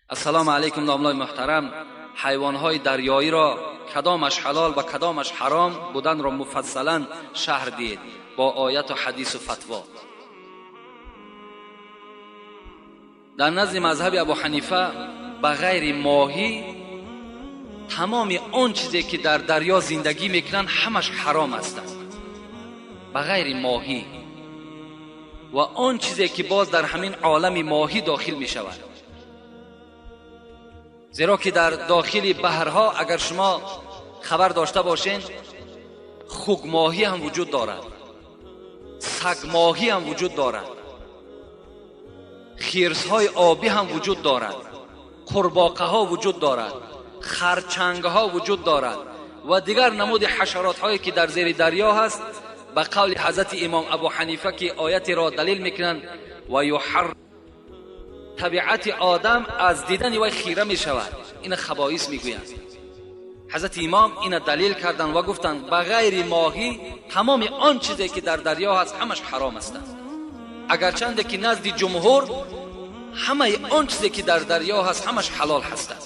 Ассалому алайкум, домлаи муҳтарам. Ҳайвонҳои дарёиро кадомаш ҳалол ва кадомаш ҳаром буданро муфассалан шарҳ диҳед бо ояту ҳадису фатво. Дар назди мазҳаби Абу Ҳанифа ба ғайри моҳӣ тамоми он чизе ки дар дарё зиндагӣ мекунанд, ҳамаш ҳаром ҳастанд, ба ғайри моҳӣ ва он чизе ки боз дар ҳамин олами моҳӣ дохил мешавад. Зеро ки дар дохили баҳрҳо, агар шумо хабар дошта бошед, хугмоҳӣ ҳам вуҷуд дорад, сагмоҳӣ ҳам вуҷуд дорад, хирсҳои обӣ ҳам вуҷуд дорад, қурбоқаҳо вуҷуд дорад, харчангҳо вуҷуд дорад ва дигар намуди ҳашаротҳое ки дар зери дарё ҳаст. Ба қавли ҳазрати имом Абу Ҳанифа, ки оятеро далил мекунанд, ва юҳар табиати одам аз дидани вай хира мешавад, ина хабоис мегӯянд. Ҳазрати имом ина далил карданд ва гуфтанд, ба ғайри моҳӣ тамоми он чизе ки дар дарё ҳаст, ҳамаш ҳаром ҳастанд. Агарчанде ки назди ҷумҳур ҳамаи он чизе ки дар дарё ҳаст, ҳамаш ҳалол ҳастанд,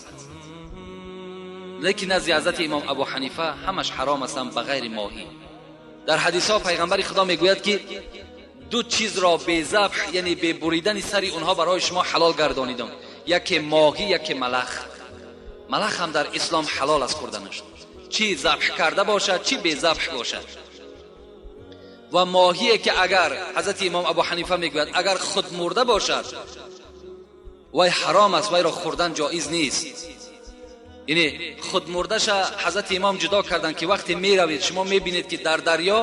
лекин назди ҳазрати имом Абу Ҳанифа ҳамаш ҳаром ҳастанд ба ғайри моҳӣ. Дар ҳадисҳо пайғамбари Худо мегӯяд, ки ду чизро бе забҳ, яъне бе буридани сари онҳо, барои шумо ҳалол гардонидам: яке моҳӣ, яке малах. Малах ҳам дар ислом ҳалол аст хӯрданаш, чӣ забҳ карда бошад, чӣ безабҳ бошад. Ва моҳие ки агар, ҳазрати имом Абу Ҳанифа мегӯяд, агар худ мурда бошад, вай ҳаром аст, вайро хӯрдан ҷоиз нест. Яъне худмурдаша ҳазрати имом ҷудо карданд, ки вақте меравед, шумо мебинед, ки дар дарё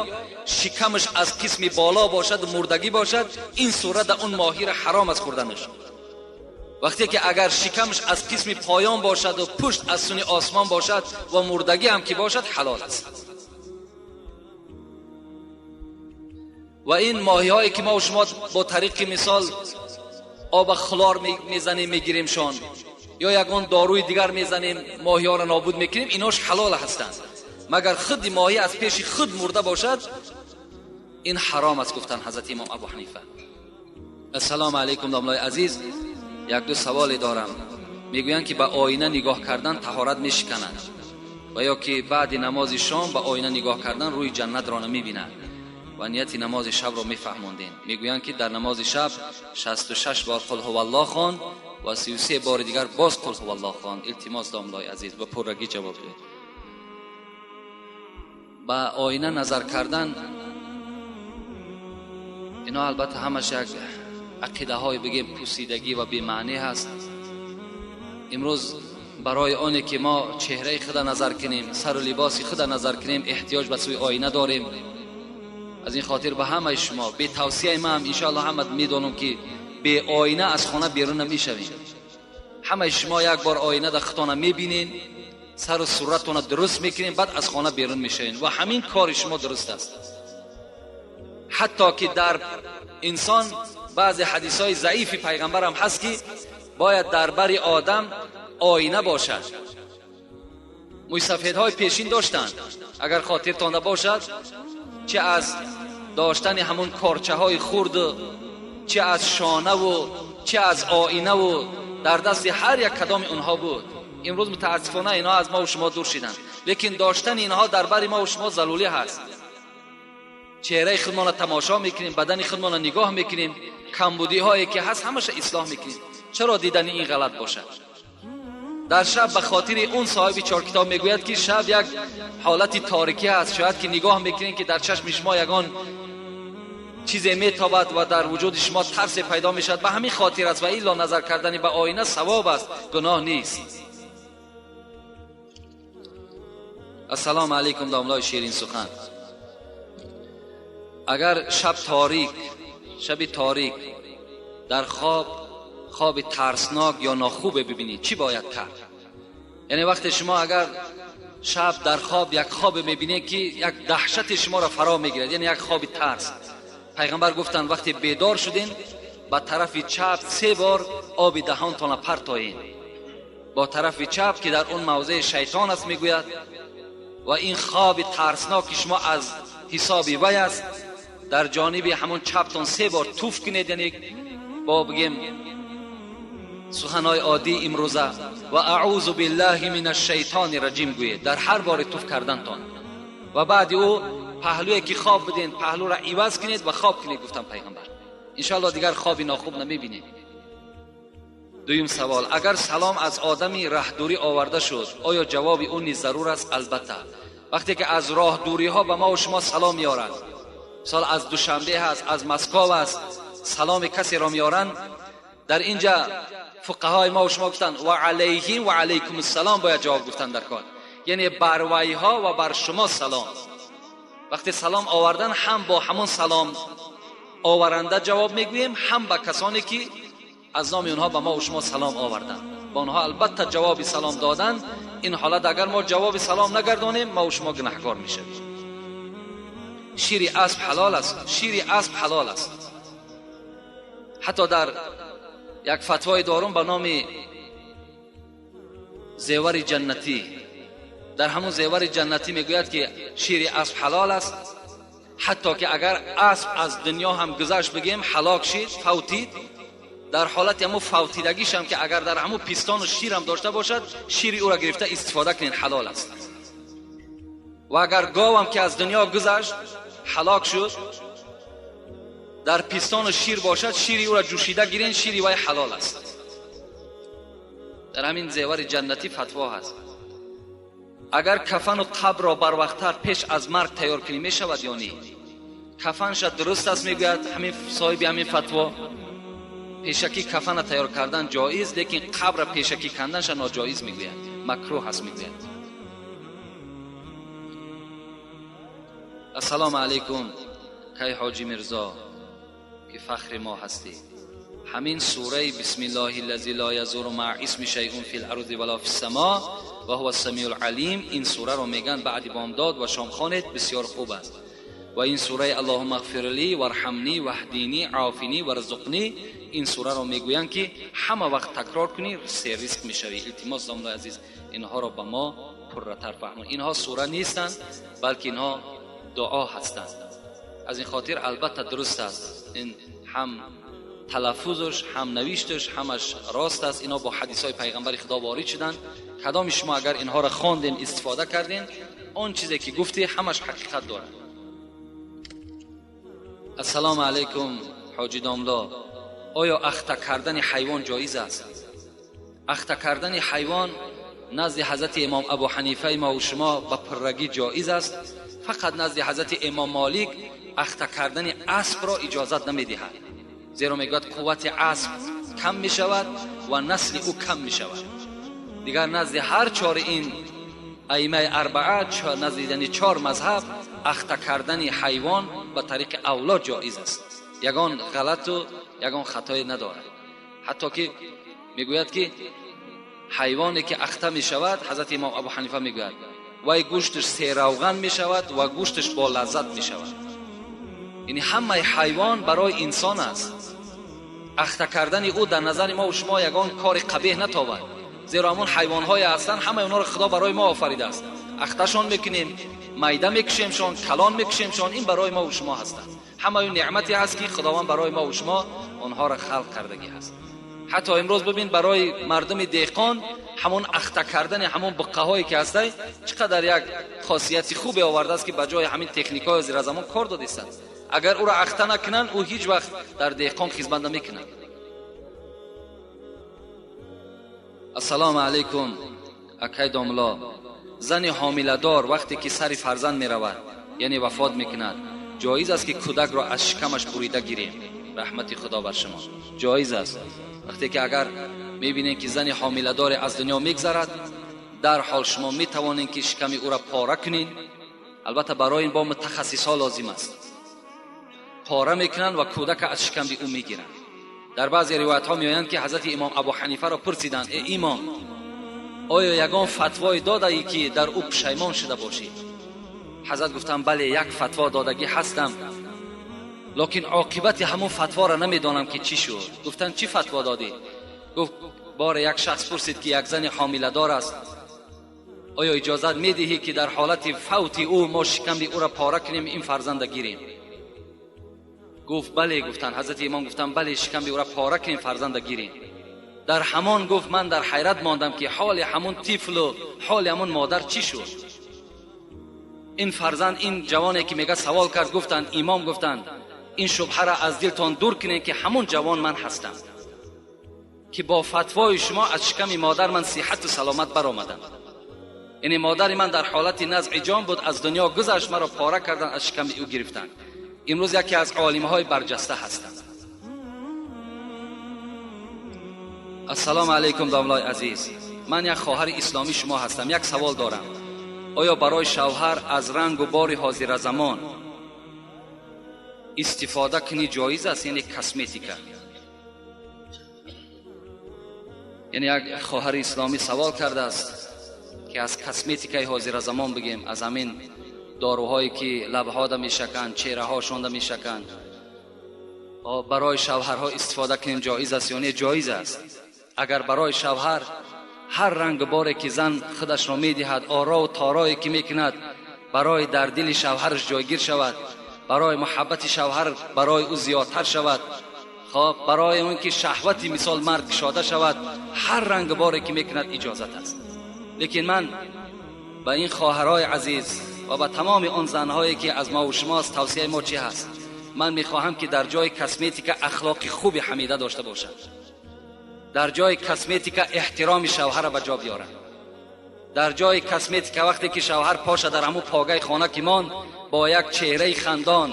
шикамаш аз қисми боло бошад, мурдагӣ бошад, ин сурата он моҳира ҳаром аст хӯрданаш. Вақте ки агар шикамаш аз қисми поён бошаду пушт аз суни осмон бошад ва мурдагӣ ҳам ки бошад, ҳалол аст. Ва ин моҳиҳое ки мо шумо бо тариқи мисол оба хлор мезанем, мегиремшон, ё ягон доруи дигар мезанем, моҳиҳоро нобуд мекунем, инош ҳалол ҳастанд. Магар худи моҳӣ аз пеши худ мурда бошад, ин ҳаром аст, гуфтанд ҳазрати имом Абу Ҳанифа. Ассалому алайкум, домлои азиз. Як ду саволе дорам. Мегӯянд, ки ба оина нигоҳ кардан таҳорат мешиканад ва ё ки баъди намози шом ба оина нигоҳ кардан рӯи ҷаннатро намебинад ва нияти намози шабро мефаҳмондем. Мегӯянд, ки дар намози шаб 66 бор қул ҳуваллоҳ хон ва 33 бори дигар боз қул ҳуваллоҳ хон. Илтимос, домлои азиз, ба пуррагӣ ҷавоб диҳед. Ба оина назар кардан, ино албатта ҳамаш як ақидаҳои, бигем, пусидагӣ ва бемаънӣ ҳаст. Имрӯз барои оне ки мо чеҳраи худа назар кунем, сару либоси худа назар кунем, эҳтиёҷ ба сӯи оина дорем. Аз ин хотир ба ҳамаи шумо бетавсияи ман, иншоалло ҳама медонам, ки бе оина аз хона берун намешавем. Ҳамаи шумо як бор оина дар худтона мебинен, сару суратона дуруст мекунем, баъд аз хона берун мешавем ва ҳамин кори шумо дуруст аст. Ҳатто ки дар инсон баъзе ҳадисҳои заифи пайғамбарам ҳаст, ки бояд дар бари одам оина бошад. Мӯйсафедҳои пешин доштанд, агар хотиртонда бошад, чӣ аз доштани ҳамун корчаҳои хурду, чӣ аз шонаву, чӣ аз оинаву, дар дасти ҳар як кадоми онҳо буд. Имрӯз мутаассифона инҳо аз мову шумо дур шиданд, лекин доштани инҳо дар бари мову шумо зарурӣ ҳаст. Чеҳраи худмонро тамошо мекунем, бадани худмонро нигоҳ мекунем, камбудиҳое ки ҳаст, ҳамаша ислоҳ мекунем. Чаро дидани ин ғалат бошад? Дар шаб ба хотири он соҳиби чоркитоб мегӯяд, ки шаб як ҳолати торикӣ ҳаст, шояд ки нигоҳ мекунем, ки дар чашми шумо ягон чизе метобад ва дар вуҷуди шумо тарсе пайдо мешавад. Ба ҳамин хотир аст ва илло назар кардани ба оина савоб аст, гуноҳ нест. Ассалому алайкум, домлои ширинсухан. Агар шаб торик, шаби торик, дар хоб хоби тарснок ё нохубе бибинед, чӣ бояд кард? Яъне вақте шумо агар шаб дар хоб як хобе мебинед, ки як даҳшати шуморо фаро мегирад, яъне як хоби тарс, пайғамбар гуфтанд, вақте бедор шудем, ба тарафи чап се бор оби даҳонтона партоед, бо тарафи чап, ки дар он мавзеи шайтон аст, мегӯяд, ва ин хоби тарсноки шумо аз ҳисоби вай аст. дар ҷониби ҳамон чаптон се бор туф кунед, яъне бо бигем суханҳои оддӣ имрӯза, ва аъузу биллаҳи мин ашшайтони раҷим гӯед дар ҳар бори туф кардантон. Ва баъди ӯ паҳлӯе ки хоб буден паҳлӯро иваз кунед ва хоб кунед, гуфтам пайғамбар. Иншоалло дигар хоби нохуб намебинед. Дуюм савол: агар салом аз одами раҳдурӣ оварда шуд, оё ҷавоби ӯ низ зарур аст? Албатта, вақте ки аз роҳдуриҳо ба мо ва шумо салом меоранд, мисол аз Душанбе ҳаст, аз Москов аст, саломи касеро меоранд, дар инҷа фуқаҳои мо ва шумо гуфтанд ва алайҳим ва алайкум ассалом бояд ҷавоб гуфтан дар кор, яъне бар вайҳо ва бар шумо салом. Вақте салом овардан, ҳам бо ҳамон салом оваранда ҷавоб мегӯем, ҳам ба касоне ки аз номи онҳо ба мо ва шумо салом оварданд, ба онҳо албатта ҷавоби салом додан. Ин ҳолат агар мо ҷавоби салом нагардонем, мо ва шумо гунаҳкор мешавем. Шири асп ҳалол аст? Шири асп ҳалол аст. Ҳатто дар як фатвое дорум ба номи Зевари ҷаннатӣ, дар ҳамон Зевари ҷаннатӣ мегӯяд ки шири асп ҳалол аст, ҳатто ки агар асп аз дунё ҳам гузашт, бигем ҳалок шид, фавтид, дар ҳолати ҳамун фавтидагишам ки агар дар ҳамун пистону ширам дошта бошад, шири ӯро гирифта истифода кунед, ҳалол аст. Ва агар говам ки аз дунё гузашт, ҳалок шуд, дар пистону шир бошад, шири ӯро ҷӯшида гирен, шири вай ҳалол аст. Дар ҳамин Зевари ҷаннатӣ фатво ҳаст. Агар кафану қабрро барвақттар пеш аз марг тайёр кунӣ, мешавад ё не? Кафанша дуруст аст, мегӯяд ҳамин соҳиби ҳамин фатво, пешакӣ кафана тайёр кардан ҷоиз, лекин қабра пешакӣ канданша ноҷоиз мегӯяд, макрӯҳ аст мегӯяд. Ассалому алайкум, кай ҳоҷи Мирзо, ки фахри мо ҳастӣ. Ҳамин сураи бисмиллоҳи лази ло язуру маъ исми шайъун фил арзи вало фис само ва ҳува самиул алим, ин сураро мегӯянд баъди бомдод ва шом хонед, бисёр хуб аст. Ва ин сураи аллоҳумма ғфир ли варҳамни ваҳдини офини варзуқни, ин сураро мегӯянд ки ҳама вақт такрор кунӣ, серризқ мешавӣ. Илтимос, домлои азиз, инҳоро ба мо пурратар фаҳмон. Инҳо сура нестанд, балки инҳо дуо ҳастанд. Аз ин хотир албатта дуруст аст, ин ҳам талаффузаш ҳам навишташ ҳамаш рост аст. Инҳо бо ҳадисҳои пайғамбари Худо ворид шуданд. Кадоми шумо агар инҳоро хонден, истифода карден, он чизе ки гуфтӣ ҳамаш ҳақиқат дорад. Ассалому алайкум, ҳоҷи домло, оё ахта кардани ҳайвон ҷоиз аст? Ахта кардани ҳайвон назди ҳазрати имом Абу Ҳанифаи мо ва шумо ба пуррагӣ ҷоиз аст. Фақат назди ҳазрати имом Молик ахта кардани аспро иҷозат намедиҳад, зеро мегӯяд қуввати асп кам мешавад ва насли ӯ кам мешавад. Дигар назди ҳар чори ин аимаи арбаа, назди яъне чор мазҳаб, ахта кардани ҳайвон ба тариқи авло ҷоиз аст, ягон ғалату ягон хатое надорад. Ҳатто ки мегӯяд ки ҳайвоне ки ахта мешавад, ҳазрати имом Абу Ҳанифа мегӯяд, вай гӯшташ серавған мешавад ва гӯшташ бо лаззат мешавад. Яъне ҳамаи ҳайвон барои инсон аст. Ахта кардани ӯ дар назари мо шумо ягон кори қабеҳ натобад, зеро ҳамон ҳайвонҳое ҳастанд, ҳамаи онҳоро Худо барои мо офаридааст. Ахташон мекунем, майда мекушемшон, калон мекушемшон, ин барои мо шумо ҳастанд. Ҳамаи неъмате ҳаст ки Худованд барои мо шумо онҳоро халқ кардагӣ ҳаст. Ҳатто имрӯз бибин, барои мардуми деҳқон ҳамон ахта кардани ҳамон буққаҳое ки ҳастай, чӣ қадар як хосияти хубе овардааст, ки ба ҷои ҳамин техникаҳои зиразамон кор додистанд. Агар ӯро ахта накунанд, ӯ ҳеҷ вақт дар деҳқон хизмат намекунад. Ассалому алайкум, акай домло, зани ҳомиладор вақте ки сари фарзанд меравад, яъне вафот мекунад, ҷоиз аст ки кӯдакро аз шикамаш бурида гирем? Раҳмати Худо бар шумо. Ҷоиз аст. Вақте ки агар мебинем ки зани ҳомиладоре аз дунё мегзарад, дарҳол шумо метавонед ки шиками ӯро пора кунед. Албатта барои ин бо мутахассисҳо лозим аст. Пора мекунанд ва кӯдака аз шикамби ӯ мегиранд. Дар баъзе ривоятҳо меоянд ки ҳазрати имом Абу Ҳанифаро пурсиданд: э имом, оё ягон фатвое додаӣ ки дар ӯ пушаймон шуда бошӣ? Ҳазрат гуфтанд: бале, як фатво додагӣ ҳастам, лекин оқибати ҳамун фатворо намедонам ки чӣ шуд. Гуфтанд: чӣ фатво додӣ? Гуфт: боре як шахс пурсид ки як зани ҳомиладор аст, оё иҷозат медиҳӣ ки дар ҳолати фавти ӯ мо шикамби ӯро пора кунем, ин фарзанда гирем? Гуфт бале. Гуфтанд ҳазрати имом гуфтанд бале, шиками ӯро пора кунем, фарзанда гирем. Дар ҳамон гуфт ман дар ҳайрат мондам ки ҳоли ҳамон тифлу ҳоли ҳамон модар чӣ шуд. Ин фарзанд, ин ҷавоне ки мега савол кард, гуфтанд имом гуфтанд ин шубҳаро аз дилтон дур кунед ки ҳамон ҷавон ман ҳастам ки бо фатвои шумо аз шиками модар ман сиҳату саломат баромадам. Яъне модари ман дар ҳолати назъи ҷон буд, аз дунё гузашт, маро пора карданд, аз шиками ӯ гирифтанд. Имрӯз яке аз олимҳои барҷаста ҳастам. Ассалому алайкум домлои азиз, ман як хоҳари исломии шумо ҳастам. Як савол дорам. Оё барои шавҳар аз рангу бори ҳозиразамон истифода кунӣ ҷоиз аст? Яъне косметика. Яъне як хоҳари исломӣ савол кардааст ки аз косметикаи ҳозиразамон бигем, аз ҳамин доруҳое ки лабҳода мешаканд, чеҳраҳошонда мешаканд, барои шавҳарҳо истифода кунем ҷоиз аст ё не? Ҷоиз аст. Агар барои шавҳар ҳар рангу боре ки зан худашро медиҳад, орову торое ки мекунад, барои дар дили шавҳараш ҷойгир шавад, барои муҳаббати шавҳар барои ӯ зиёдтар шавад, хоб барои он ки шаҳвати мисол мард кушода шавад, ҳар рангу боре ки мекунад иҷозат аст. Лекин ман ба ин хоҳарҳои азиз ва ба тамоми он занҳое ки аз мо ва шумост, тавсияи мо чӣ ҳаст? Ман мехоҳам ки дар ҷои косметика ахлоқи хуби ҳамида дошта бошад, дар ҷои косметика эҳтироми шавҳарро ба ҷо биёрад, дар ҷои косметика вақте ки шавҳар поша дар ҳамун погаи хона ки монд, бо як чеҳраи хандон,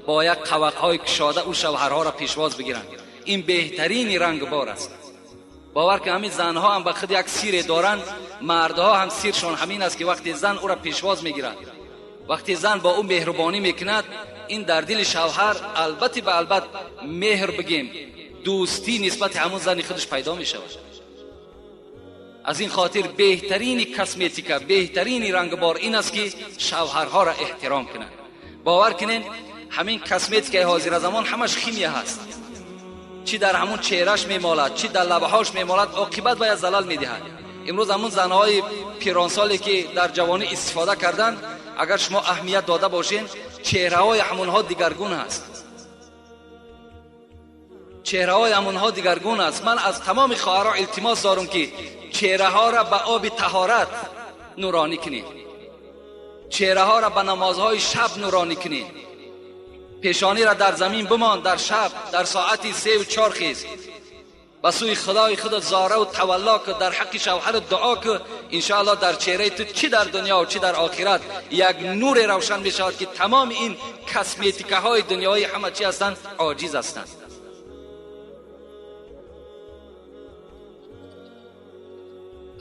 бо як қавақҳои кушода ӯ шавҳарҳоро пешвоз бигиранд. Ин беҳтарини рангбор аст. Бовар ки ҳамин занҳо ҳам ба худ як сире доранд, мардҳо ҳам сиршон ҳамин аст ки вақте зан ӯро пешвоз мегирад, вақте зан бо ӯ меҳрубонӣ мекунад, ин дар дили шавҳар албатта ба албат меҳр бигем, дӯстӣ нисбати ҳамон зани худаш пайдо мешавад. Аз ин хотир беҳтарини косметика, беҳтарини рангбор ин аст ки шавҳарҳоро эҳтиром кунанд. Бовар кунед, ҳамин косметикаи ҳозиразамон ҳамаш химия ҳаст. Чӣ дар ҳамон чеҳраш мемолад, чӣ дар лабҳош мемолад, оқибат бояд залал медиҳад. Имрӯз ҳамон занҳои пиронсоле ки дар ҷавонӣ истифода карданд, агар шумо аҳамият дода бошед, чеҳраҳои ҳамонҳо дигаргун аст. Чеҳраҳои ҳамонҳо дигаргун аст. Ман аз тамоми хоҳарҳо илтимос дорам ки чеҳраҳоро ба оби таҳорат нуронӣ кунед, чеҳраҳоро ба намозҳои шаб нуронӣ кунед. Пешониро дар замин бимон, дар шаб, дар соати 3 ва 4 хез, ба сӯи худои худ зораву тавалло ку, дар ҳаққи шавҳарат дуо ку. Иншоаллоҳ дар чеҳраи ту чӣ дар дунё ва чӣ дар охират як нуре равшан мешавад ки тамоми ин косметикаҳои дунёӣ ҳама чӣ ҳастанд, оҷиз ҳастанд.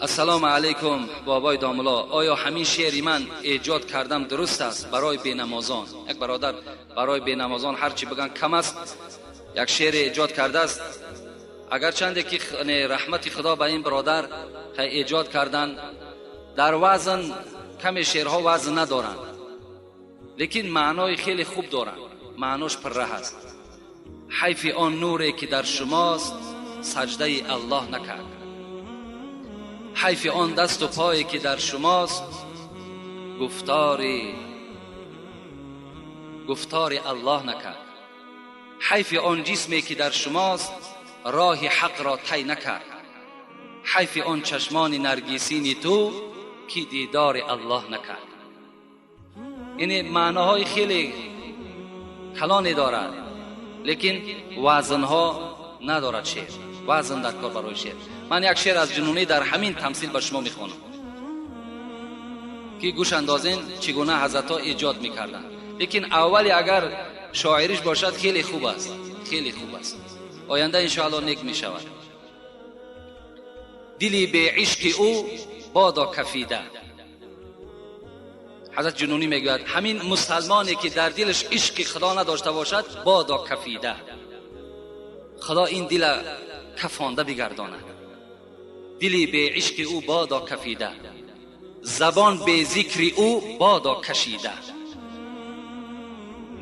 Ассалому алайкум бобои домулло, оё ҳамин шеъри ман эҷод кардам дуруст аст барои бенамозон? Як бародар барои бенамозон ҳар чӣ биган кам аст, як шеъре эҷод кардааст. Агарчанде ки раҳмати худо ба ин бародар эҷод кардан, дар вазн каме шеърҳо вазн надоранд, лекин маънои хеле хуб доранд, маънош пурра ҳаст. Ҳайфи он нуре ки дар шумост саҷдаи аллоҳ накард, ҳайфи он дасту пое ки дар шумост гуфтори аллоҳ накард, ҳайфи он ҷисме ки дар шумост роҳи ҳақро тай накард, ҳайфи он чашмони наргисини ту ки дидори аллоҳ накард. Яъне маъноҳои хеле калоне дорад, лекин вазнҳо надорад шеър. Вазн дар кор барои шеър. Ман як шеър аз ҷунунӣ дар ҳамин тамсил ба шумо мехонам ки гӯш андозен чӣ гуна ҳазратҳо эҷод мекарданд. Лекин аввали агар шоириш бошад хеле хуб аст, хеле хуб аст. Оянда иншоаллоҳ нек мешавад. Дили беишқи ӯ бодо кафида. Ҳазрат ҷунунӣ мегӯяд ҳамин мусалмоне ки дар дилаш ишқи худо надошта бошад, бодо кафида, худо ин дила кафонда бигардонад. Дили беишқи ӯ бодо кафида, забон безикри ӯ бодо кашида,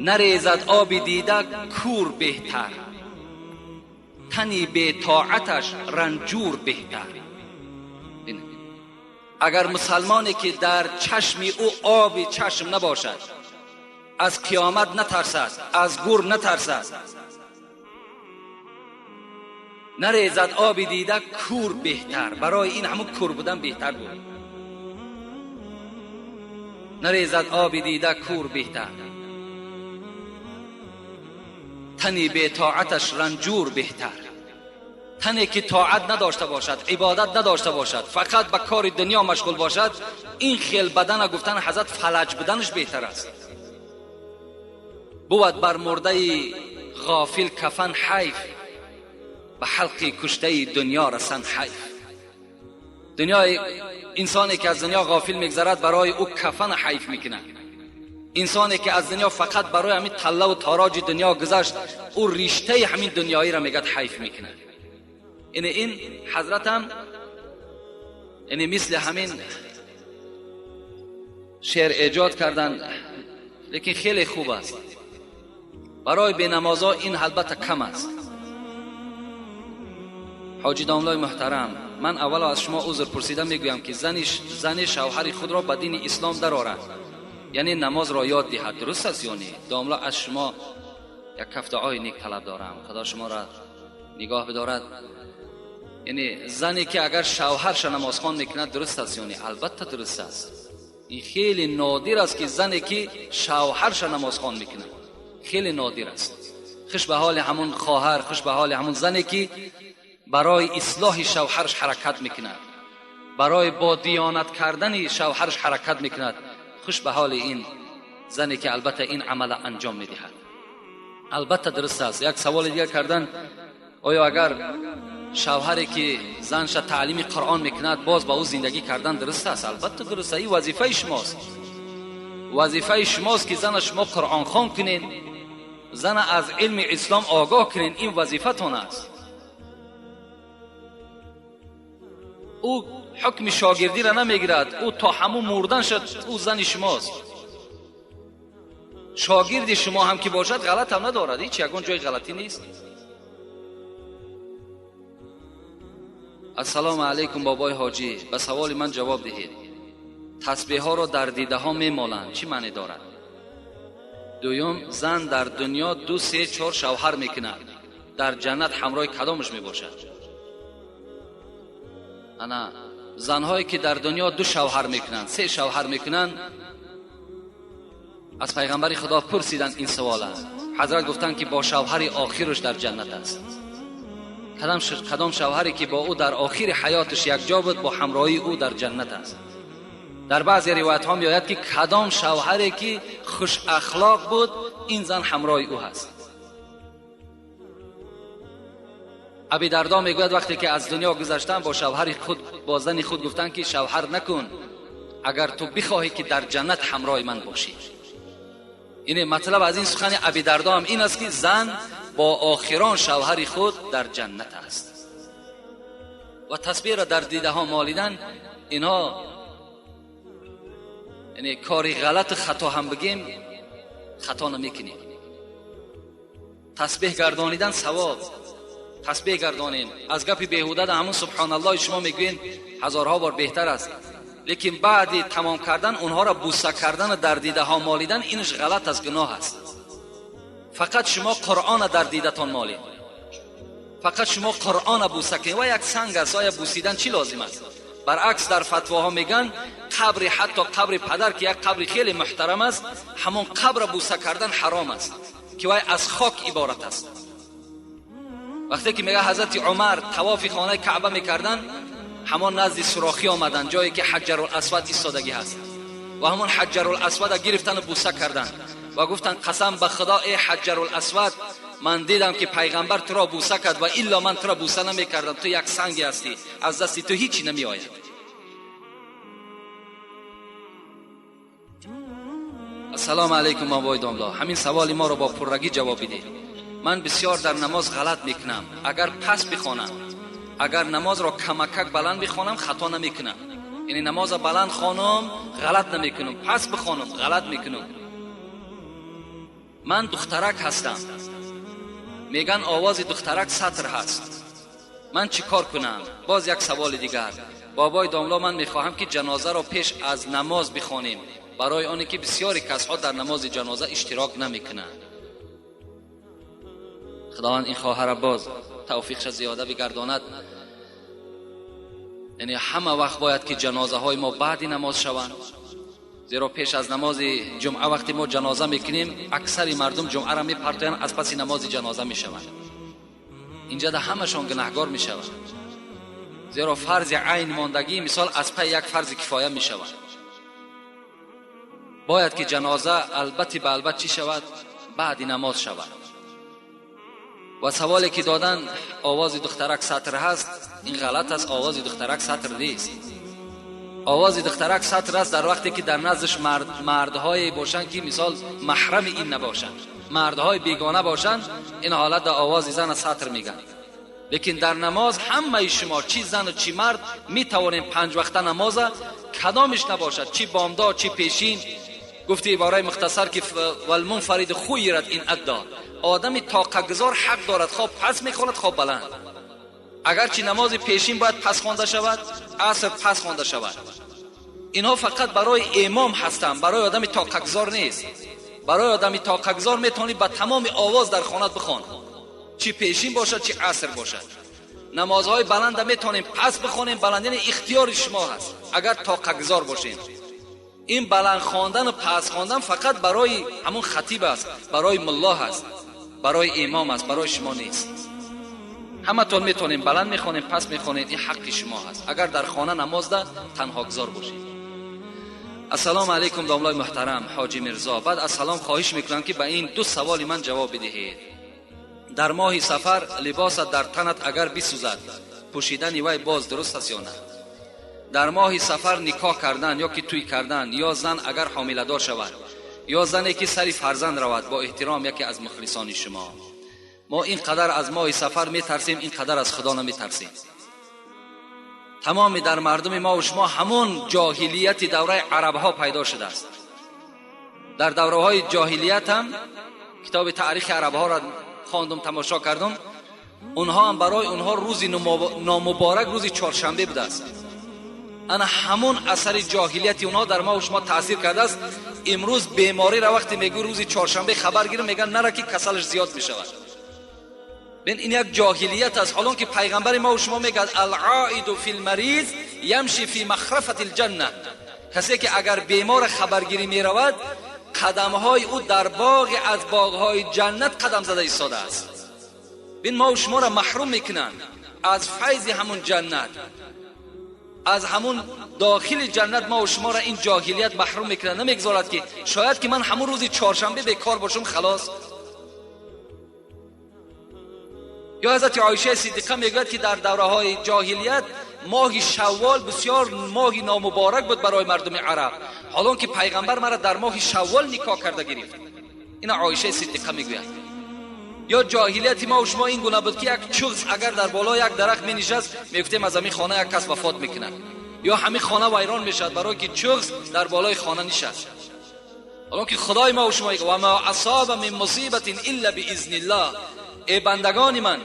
нарезад оби дида кур беҳтар, тани бетоаташ ранҷур беҳтар. Агар мусалмоне ки дар чашми ӯ оби чашм набошад, Аз қиёмат натарсад, аз гур натарсад, нарезад оби дида кур беҳтар. Барои ин ҳамун кур будан беҳтар буд. Нарезад оби дида кур беҳтар, тани бетоаташ ранҷур беҳтар. Тане ки тоат надошта бошад, ибодат надошта бошад, фақат ба кори дунё машғул бошад, ин хел бадана гуфтан ҳазрат фалаҷ буданаш беҳтар аст. Бувад бар мурдаи ғофил кафан ҳайф, ба ҳалқи куштаи дунё расан ҳайф. Дунёи инсоне ки аз дунё ғофил мегзарад, барои ӯ кафан ҳайф мекунад. Инсоне ки аз дунё фақат барои ҳамин таллаву тороҷи дунё гузашт, ӯ риштаи ҳамин дунёиро мегӯяд ҳайф мекунад. Ин ин ҳазратам яъне мисли ҳамин шеър эҷод кардан, лекин хеле хуб аст. Барои бенамозо ин албатта кам аст. Ҳоҷи домлои муҳтарам, ман аввало аз шумо узр пурсида мегӯям, ки зани шавҳари худро ба дини ислом дарорад, яъне намозро ёд диҳад, дуруст аст ё не? Домло, аз шумо як каф дуои нек талаб дорам, худо шуморо нигоҳ бидорад. Яъне зане ки агар шавҳарша намозхон мекунад, дуруст аст ё не? Албатта дуруст аст. Ин хеле нодир аст, ки зане ки шавҳарша намозхон мекунад, хеле нодир аст. Хуш ба ҳоли ҳамун хоҳар, хуш ба ҳоли ҳамун зане ки барои ислоҳи шавҳарш ҳаракат мекунад, барои бо диёнат кардани шавҳарш ҳаракат мекунад. Хуш ба ҳоли ин зане ки албатта ин амала анҷом медиҳад. Албатта дуруст аст. Як саволи дигар кардан: оё агар шавҳаре ки занша таълими Қуръон мекунад, боз ба ӯ зиндагӣ кардан дуруст аст? Албатта дуруст аст. Ин вазифаи шумост, вазифаи шумост, ки зана шумо қуръонхон кунед, зана аз илми ислом огоҳ кунед. Ин вазифатон аст. Ӯ ҳукми шогирдиро намегирад, ӯ то ҳамун мурдан шуд, ӯ зани шумост. Шогирди шумо ҳам ки бошад, ғалат ҳам надорад, ҳеҷ ягон ҷои ғалатӣ нест. Ассалому алайкум, бобои ҳоҷӣ, ба саволи ман ҷавоб диҳед. Тасбеҳҳоро дар дидаҳо мемоланд, чӣ маъне дорад? Дуюм, зан дар дунё 2, 3, 4 шавҳар мекунад, дар ҷаннат ҳамроҳи кадомаш мебошад? Ана занҳое ки дар дунё 2 шавҳар мекунанд, 3 шавҳар мекунанд, аз пайғамбари худо пурсиданд ин савола. Ҳазрат гуфтанд, ки бо шавҳари охираш дар ҷаннат аст. Кадом шавҳаре ки бо ӯ дар охири ҳаёташ якҷо буд, бо ҳамроҳии ӯ дар ҷаннат аст. Дар баъзе ривоятҳо меояд, ки кадом шавҳаре ки хушахлоқ буд, ин зан ҳамроҳи ӯ ҳаст. Аби Дардо мегӯяд, вақте ки аз дунё гузаштам, бо шавҳари худ, бо зани худ гуфтанд, ки шавҳар накун, агар ту бихоҳӣ ки дар ҷаннат ҳамроҳи ман бошӣ. Ине матлаб аз ин сухани Аби Дардо ҳам ин аст, ки зан бо охирон шавҳари худ дар ҷаннат аст. Ва тасбеҳро дар дидаҳо молидан, инҳо яъне кори ғалату хато ҳам бигем, хато намекунем. Тасбеҳ гардонидан савоб, тасбеҳ гардонем. Аз гапи беҳуда да ҳамун субҳоналлоҳи шумо мегӯен ҳазорҳо бор беҳтар аст. Лекин баъди тамом кардан онҳоро буса кардану дар дидаҳо молидан, инаш ғалат аст, гуноҳ аст. Фақат шумо Қуръона дар дидатон молед, фақат шумо Қуръона буса кунед. Ва як санг аст, оя бусидан чӣ лозим аст? Баръакс, дар фатвоҳо мегӯянд, қабри, ҳатто қабри падар, ки як қабри хеле муҳтарам аст, ҳамон қабра буса кардан ҳаром аст, ки вай аз хок иборат аст. Вақте ки мега ҳазрати Умар тавофи хонаи Каъба мекарданд, ҳамон назди сурохӣ омаданд, ҷое ки Ҳаҷарул Асвад истодагӣ ҳаст, ва ҳамон Ҳаҷарул Асвада гирифтану буса карданд ва гуфтанд: қасам ба худо, эй Ҳаҷарул Асвад, ман дидам, ки пайғамбар туро буса кард, ва илло ман туро буса намекардам. Ту як санге ҳастӣ, аз дасти ту ҳичи намеояд. Ассалому алайкум, бобои домло, ҳамин саволи моро бо пуррагӣ ҷавоб бидиҳед. Ман бисёр дар намоз ғалат мекунам. Агар пас бихонам, агар намозро камакак баланд бихонам, хато намекунам. Яъне намозро баланд хонам, ғалат намекунам, пас бихонам, ғалат мекунам. Ман духтарак ҳастам, меган овози духтарак сатр ҳаст, ман чӣ кор кунам? Боз як саволи дигар: бобои домло, ман мехоҳам, ки ҷанозаро пеш аз намоз бихонем. Барои оне ки бисёри касҳо дар намози ҷаноза иштирок намекунанд. Худованд ин хоҳара боз тавфиқша зиёда бигардонад. Яъне ҳама вақт бояд ки ҷанозаҳои мо баъди намоз шаванд, зеро пеш аз намози ҷумъа вақте мо ҷаноза мекунем, аксари мардум ҷумъаро мепартоянд, аз паси намози ҷаноза мешаванд. Инҷа да ҳамашон гунаҳгор мешаванд, зеро фарзи айн мондагӣ мисол аз пай як фарзи кифоя мешавад. Бояд ки ҷаноза албатти ба албат чӣ шавад? Баъди намоз шавад. Ва саволе ки додан, овози духтарак сатр ҳаст, ин ғалат аст. Овози духтарак сатр нест. Овози духтарак сатр аст дар вақте ки дар наздаш мардҳое бошанд, ки мисол маҳрами ин набошанд, мардҳои бегона бошанд, ин ҳолат дар овози зана сатр мегӯянд. Лекин дар намоз ҳамаи шумо, чӣ зану чӣ мард, метавонем панҷ вақта намоза кадомиш набошад, чӣ бомдод, чӣ пешин. Гуфти ибораи мухтасар ки валмунфарид хуйират ин аддо, одами тоқагузор ҳақ дорад, хоб пас мехонад, хоб баланд. Агарчи намози пешин бояд пас хонда шавад, аср пас хонда шавад. Инҳо фақат барои имом ҳастанд, барои одами тоқагузор нест. Барои одами тоқагузор метавонӣ ба тамоми овоз дар хонат бихон, чӣ пешин бошад, чӣ аср бошад. Намозҳои баланда метавонем пас бихонем, баланд, яъне ихтиёри шумо ҳаст агар тоқагузор бошем. Ин баланд хондану пас хондан фақат барои ҳамун хатиб аст, барои мулло ҳаст, барои имом аст, барои шумо нест. Ҳаматон метавонем баланд мехонем, пас мехонем, ин ҳаққи шумо ҳаст агар дар хона намозда танҳогузор бошед. Ассалому алайкум, домлои муҳтарам ҳоҷи Мирзо. Баъд аз салом хоҳиш мекунам, ки ба ин ду саволи ман ҷавоб бидиҳед. Дар моҳи сафар либосат дар танат агар бисӯзад, пӯшидани вай боз дуруст аст ё на? Дар моҳи сафар никоҳ кардан ё ки тӯй кардан, ё зан агар ҳомиладор шавад, ё зане ки сари фарзанд равад. Бо эҳтиром, яке аз мухлисони шумо. Мо ин қадар аз моҳи сафар метарсем, ин қадар аз Худо наметарсем. Тамоми дар мардуми мо шумо ҳамон ҷоҳилияти давраи арабҳо пайдо шудааст. Дар давраҳои ҷоҳилият ҳам китоби таърихи арабҳоро хондум, тамошо кардум. Онҳо ҳам, барои онҳо рӯзи номуборак рӯзи чоршанбе будааст. Ана ҳамон асари ҷоҳилияти онҳо дар мо шумо таъсир кардааст. Имрӯз бемориро вақте мегӯ, рӯзи чоршанбе хабар гирм, мегӯянд, нара, ки касалаш зиёд мешавад. Бин, ин як ҷоҳилият аст, ҳолон ки пайғамбари мо шумо мегӯяд: العائد في المريض يمشي في مخرفة الجنة. Касе ки агар бемора хабаргирӣ меравад, қадамҳои ӯ дар боғе аз боғҳои ҷаннат қадам зада истодааст. Бин, мо шуморо маҳрум мекунанд аз файзи ҳамун ҷаннат, аз ҳамун дохили ҷаннат. Мо шуморо ин ҷоҳилият маҳрум мекунад, намегузорад, ки шояд ки ман ҳамун рӯзи чоршанбе бекор бошам, халос. Ё ҳазрати Оишаи Сиддиқа мегӯяд, ки дар давраҳои ҷоҳилият моҳи шаввол бисёр моҳи номуборак буд барои мардуми араб, ҳолон ки пайғамбар мара дар моҳи шаввол никоҳ карда гирифт. Ина Оишаи Сиддиқа мегӯяд. Ё ҷоҳилияти мо шумо ин гуна буд, ки як чуғз агар дар боло як дарахт менишаст, мегуфтем, аз ҳамин хона як кас вафот мекунад ё ҳамин хона вайрон мешавад, барое ки чуғз дар болои хона нишаст. Ҳолон ки Худои мо шумо: وما أصاب من مصيبة إلا بإذن الله. Эй бандагони ман,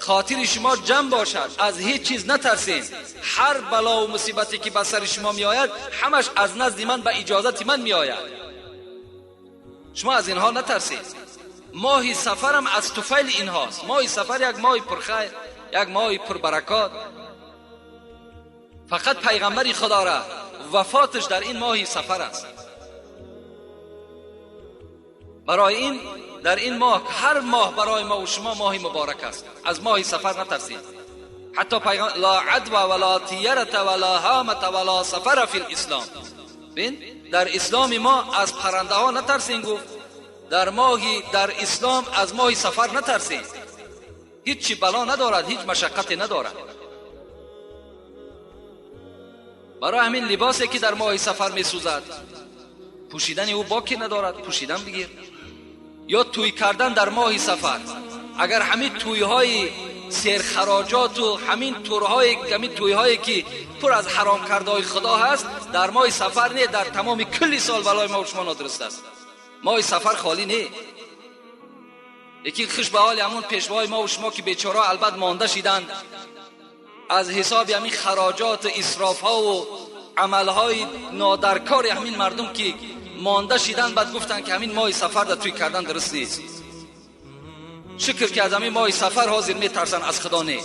хотири шумо ҷамъ бошад, аз ҳеҷ чиз натарсед. Ҳар балову мусибате ки ба сари шумо меояд, ҳамаш аз назди ман, ба иҷозати ман меояд. Шумо аз инҳо натарсед. Моҳи сафарам аз туфайли инҳост. Моҳи сафар як моҳи пурхайр, як моҳи пурбаракот. Фақат пайғамбари Худора вафоташ дар ин моҳи сафар аст. Барои ин дар ин моҳ, ҳар моҳ барои мо шумо моҳи муборак аст. Аз моҳи сафар натарсед. Ҳатто пайғамбар: لا عدوى ولا طيرة ولا هامة ولا صفر في الإسلام. Бин, дар исломи мо аз паррандаҳо натарсем, гуфт. Дар моҳи, дар ислом аз моҳи сафар натарсем. Ҳеҷ чи бало надорад, ҳеҷ машаққате надорад. Барои ҳамин либосе ки дар моҳи сафар месӯзад, пӯшидани ӯ боке надорад, пӯшидан бигир. Ё тӯй кардан дар моҳи сафар, агар ҳамин тӯйҳои серхароҷоту ҳамин турҳои, ҳамин тӯйҳое ки пур аз ҳаром кардаҳои Худо ҳаст, дар моҳи сафар не, дар тамоми кулли сол балои мо шумо нодуруст аст. Моҳи сафар холӣ не. Лекин хуш ба ҳоли ҳамун пешвои мо шумо, ки бечора албат монда шиданд аз ҳисоби ҳамин хароҷоту исрофҳову. Амалҳои нодаркори ҳамин мардум ки монда шидан, баъд гуфтанд, ки ҳамин моҳи сафар дар тӯй кардан дуруст нест. Шукр, ки аз ҳамин моҳи сафар ҳозир метарсанд аз Худо не.